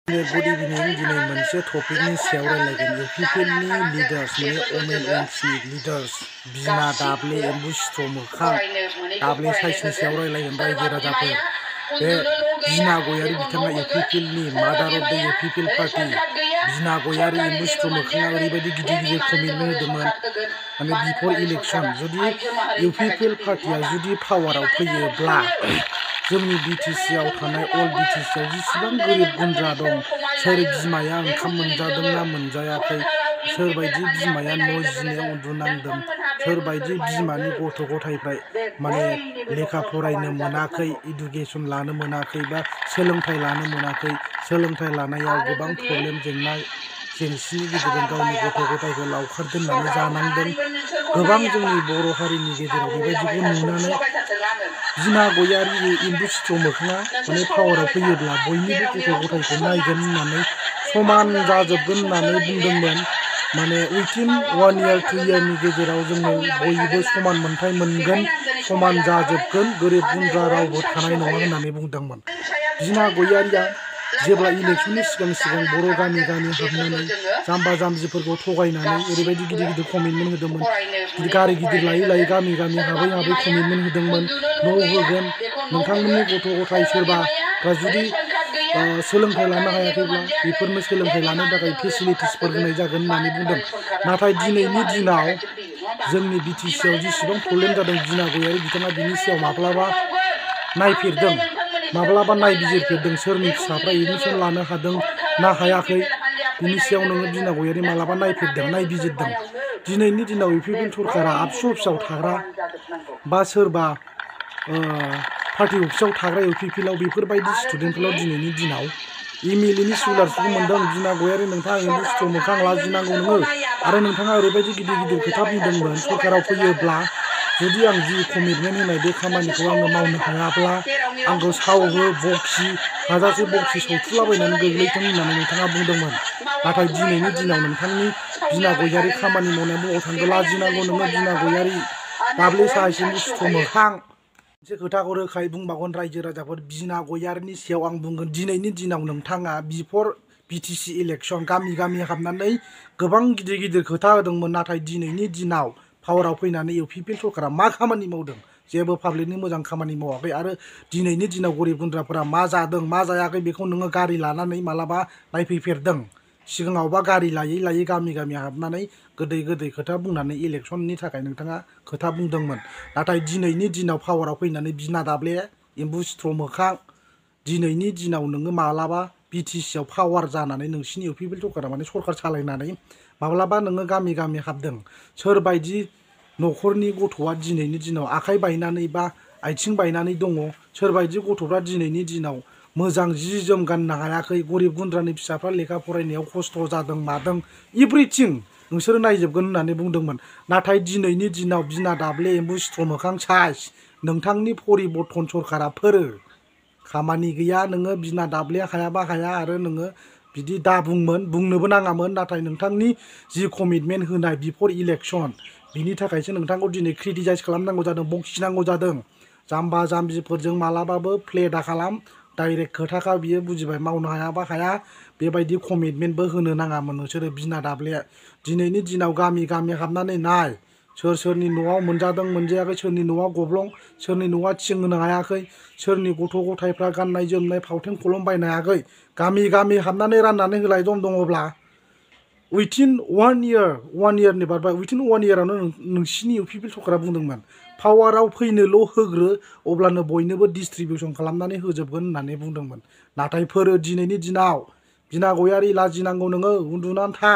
Good evening, दिनै मोनसे टपिकनि सायाव रायलायगोन UPPLनि लिडार्स माने OMNC लिडार्स बिमा दाब्ले एम्बु सिथ्र मोखां दाब्ले साइसनि सायाव रायलायगोन रायजो राजाफोर बे बिना गयारि बिथाङा UPPLनि मादार अफ द UPPL पार्टी बिना गयारि एम्बु सिथ्र मोखाङा ओरैबायदि गिदिर कमिटमेन्ट होदोंमोन माने बिफोर इलेक्शन जुदि UPPL पार्टीया जुदि पावाराव फैयोब्ला जोंनि BTC आव थानाय अल BTC आव जिसिबां गोरिब गुन्द्रा दं सोर बिमाया ओंखाम मोनजादोंना मोनजायाखै सोर बायदि बिमाया न' जिनायाव उन्दुनांदों सोर बायदि बिमानि गथ' गथायफ्रा माने लेखा फरायनो मोनाखै इडुकेशन लानो मोनाखै बा सोलोंथाइ लानो मोनाखै सोलोंथाइ लानायाव गोबां प्रब्लेम जेंसिनि गेजेरजों गावनि गथ' गथायखौ लावखार दोननानै जानांदों गोबां जोंनि बर' हारिनि गेजेराव बेबायदिखौ नुनानै बिमा गयारि एम्बु सिथ्र मोखाङा माने पावाराव फैयोब्ला बयनिबो गथ' गथायखौ नायगोन होननानै समान जाजोबगोन होननानै बुंदोंमोन माने उइथिन 1 year 2 yearनि गेजेराव जोङो बयबो समान मोनथाय मोनगोन समान जाजोबगोन गोरिब गुन्द्रा रावबो थानाय नङा होननानै बुंदोंमोन बिमा गयारिया जेब्ला इलेक्शननि सिगां बर' गामि हाबनानै जाम्बा जाम्बिफोरखौ थगायनानै ओरैबायदि गिदिर कमिटमेन्ट होदोंमोन गारि गिदिर लायै गामि हाबै कमिटमेन्ट होदोंमोन न' होगोन नोंथांमोननि गथ' गथाय सोरबा जुदि सोलोंथाइ लानो हायाखैब्ला बेफोरनो सोलोंथाइ लानो थाखाय फेसिलिटिसफोर होनाय जागोन होननानै बुंदों नाथाय दिनैनि दिनाव जोंनि BTC आव जिसिबां प्रब्लेम जादों बिना गयारि बिथाङा बिनि सायाव माब्लाबा नायफेरदों माब्लाबा नायबिजिरफेरदों सोरनि फिसाफ्रा एडमिशन लानो हादों ना हायाखै बिनि सायाव नोङो बिना गयारि मालाबा नायफेरदों नायबिजिरदों दिनैनि दिनाव UPPL सरकारा आबसु अफिसाव थाग्रा बा सोरबा पार्टी अफिसाव थाग्रा UPPL आव बेफोरबायदि स्टुडेन्टफोराव दिनैनि दिनाव MLA नि स्कलारशिपखौ मोनदों बिना गयारि नोंथाङा एम्बु सिथ्र मोखां लाजिनांगौ नोङो आरो नोंथाङा ओरैबायदि गिदिर खोथा बुंदोंमोन सरकाराव फैयोब्ला जुदि आं जि कमिटमेन्ट होनाय बे खामानिखौ आङो मावनो हायाब्ला आंखौ सावहो बखि हाजासे बखि सौथुलाबायनानै गोग्लैथों होननानै नोंथाङा बुंदोंमोन नाथाय दिनैनि दिनाव नोंथांनि बिना गयारि खामानि मावनाया बबाव थांखो लाजिनांगौ नोङो बिना गयारि दाब्ले साइस एम्बु सिथ्र मोखां मोनसे खोथाखौ रोखायै बुंबावगोन रायजो राजाफोर बिना गयारिनि सायाव आं बुंगोन दिनैनि दिनाव नोंथाङा बिफोर BTC इलेक्शन गामि हाबनानै गोबां गिदिर खोथा होदोंमोन नाथाय दिनैनि दिनाव पावाराव फैनानै UPPL सरकारा मा खामानि मावदों जेबो पाब्लिकनि मोजां खामानि मावाखै आरो दिनैनि दिनाव गरिब गुन्द्राफोरा मा जादों मा जायाखै बेखौ नोङो गारि लानानै मालाबा नायफैफेरदों सिगाङावबा गारि लायै गामि हाबनानै गोदै खोथा बुंनानै इलेक्शननि थाखाय नोंथाङा खोथा बुंदोंमोन नाथाय दिनैनि दिनाव पावाराव फैनानै बिना दाब्ले एम्बु सिथ्र मोखां दिनैनि दिनाव नोङो मालाबा BTC आव पावार जानानै नोंसिनि UPPL सरकारा माने सरकार सालायनानै माब्लाबा नोङो गामि हाबदों सोरबायदि न'खरनि गथ'आ दिनैनि दिनाव आखाइ बायनानै बा आथिं बायनानै दङ सोरबायदि गथ'फ्रा दिनैनि दिनाव मोजां जि जोम गाननो हायाखै गरिब गुन्द्रानि फिसाफ्रा लेखा फरायनायाव खस्थ' जादों मादों एभ्रिथिं नोंसोरो नायजोबगोन होननानै बुंदोंमोन नाथाय दिनैनि दिनाव बिना दाब्ले एम्बु सिथ्र मोखां साइस नोंथांनि परिबर्तन सरकारा फोरो खामानि गैया नोङो बिना दाब्ले हायाबा हाया आरो नोङो बिदि दा बुंनोबो नाङामोन नाथाय नोंथांनि जि कमिटमेन्ट होनाय बिफोर इलेक्शन बिनि थाखायसो नोंथांखौ दिनै क्रिटिसाइज खालामनांगौ जादों बखिनांगौ जादों जाम्बा जाम्बिफोरजों मालाबाबो प्ले दा खालाम डाइरेक्ट खोथाखा बियो बुजिबाय मावनो हायाबा हाया बेबायदि कमिटमेन्टबो होनो नाङामोन नोंसोरो बिना दाब्ले दिनैनि दिनाव गामि हाबनानै नाय सोरनि न'आव मोनजादों मोनजायाखै सोरनि न'आ गब्लं सोरनि न'आ थिं होनो हायाखै सोरनि गथ' गथायफ्रा गाननाय जोमनाय फावथेन खलम बायनो हायाखै गामि हाबनानै राननानै होलाय दङब्ला उइथिन 1 yearनि बारबाय उइथिन 1 yearआवनो नोंसिनि UPPL सरकारा बुंदोंमोन पावाराव फैनोल' होग्रो अब्लानो बयनोबो डिस्ट्रिबिउसन खालामनानै होजोबगोन होननानै बुंदोंमोन नाथाय फोरो दिनैनि दिनाव बिना गयारि लाजिनांगौ नोङो उन्दुनानै था